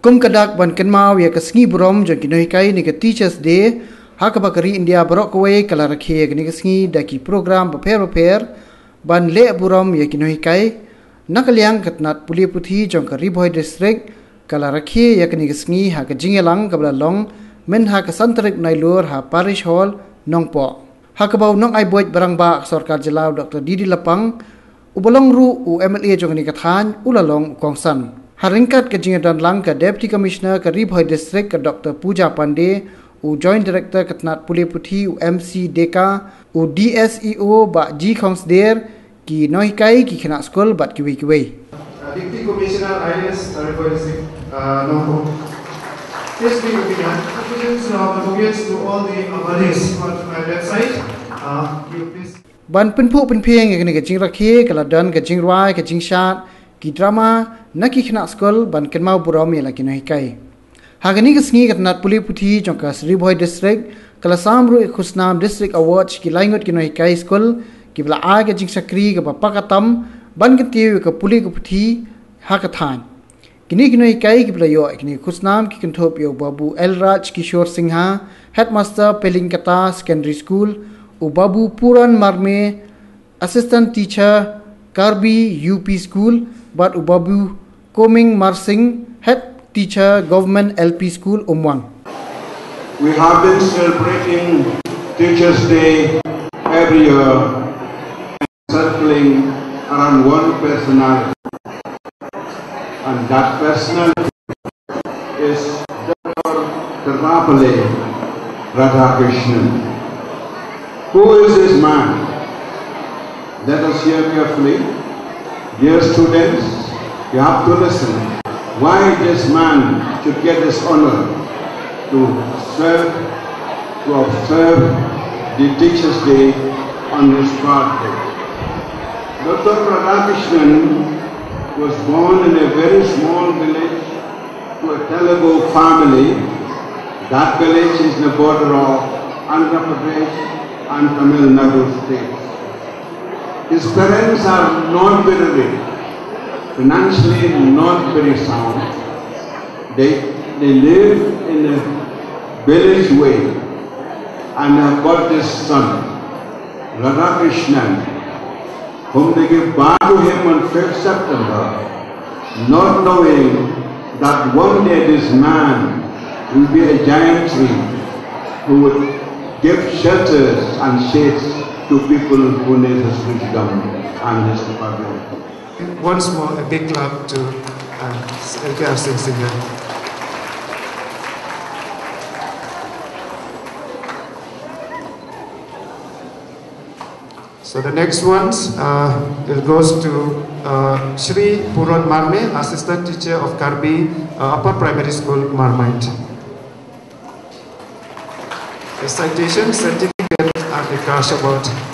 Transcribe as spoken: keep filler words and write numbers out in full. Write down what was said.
Kum ka dak ban kynmaw ïa ka sngi burom jong ki nonghikai ne ka Teachers' Day, ha kaba ka ri India baroh kawei ka la rakhe ïa kane ka sngi da ki program bapher bapher ban leh burom ïa ki nonghikai. Na ka liang ka tnat pule puthi jong ka Ri Bhoi District ka la rakhe ïa kane ka sngi ha ka jingïalang kaba la long mynha ka san tarik Nailur ha Parish Hall, Nongpoh, ha kaba u nongai buit barangbah ka sorkar jylla u Doctor D D Lapang, uba long ruh u M L A jong kane ka thaiñ, u la long u kongsan. Ha ryngkat ka jingïadon lang ka Deputy Commissioner ka Ri Bhoi District ka Doctor Pooja Pandey, u Joint Director ka tnat pule puthi u M C Deka, u D S E O Bah G Khongsder, ki nonghikai, ki khynnah skul bad kiwei kiwei. Uh, Deputy Commissioner I A S, Ri Bhoi District, uh, Nongpoh. Please be with me, huh? Congratulations, uh, congratulations to all the awardees on my website. Uh, you please. Ban pynphuh pynphieng ïa kane ka jingrakhe ka la don ka jingrwai, ka jingshad, ki drama na ki khynnah skul ban kynmaw burom ïa la ki nonghikai. Ha kane ka sngi ka tnat pule puthi jong ka Ri Bhoi District ka la sam ruh ïa ka khusnam District Award sha ki lai ngut ki nonghikai skul kiba la ai ka jingshakri kaba paka tam ban kyntiew ïa ka pule ka puthi ha ka thaiñ. Kine ki nonghikai kiba la ïoh ïa kane ka khusnam ki kynthup ïa u Babu L Raj Kishore Singha, Headmaster Pelinkata Secondary School, u Babu Puran Marme, Assistant Teacher, Karbi U P School, bad u Babu Koming Marsing, Head Teacher, Government L P School, Umwang. We have been celebrating Teachers' Day every year, circling around one personality. And that personality is Doctor Kadapale Radhakrishnan. Who is this man? Let us hear carefully. Dear students, you have to listen. Why this man should get this honor to serve, to observe the Teachers' Day on his birthday? Doctor Radhakrishnan was born in a very small village to a Telugu family. That village is in the border of Andhra Pradesh and Tamil Nadu states. His parents are not very rich, financially not very sound. They, they live in a village way and have got this son, Radhakrishnan, whom they gave birth to him on fifth September, not knowing that one day this man will be a giant tree who would give shelters and shades to people who need his wisdom and his supervision. Once more, a big clap to uh, L K R Singh Senior. So the next ones uh, it goes to uh, Shri Puron Marme, Assistant Teacher of Karbi uh, Upper Primary School, Marmite. A citation, certificate, and a cash award.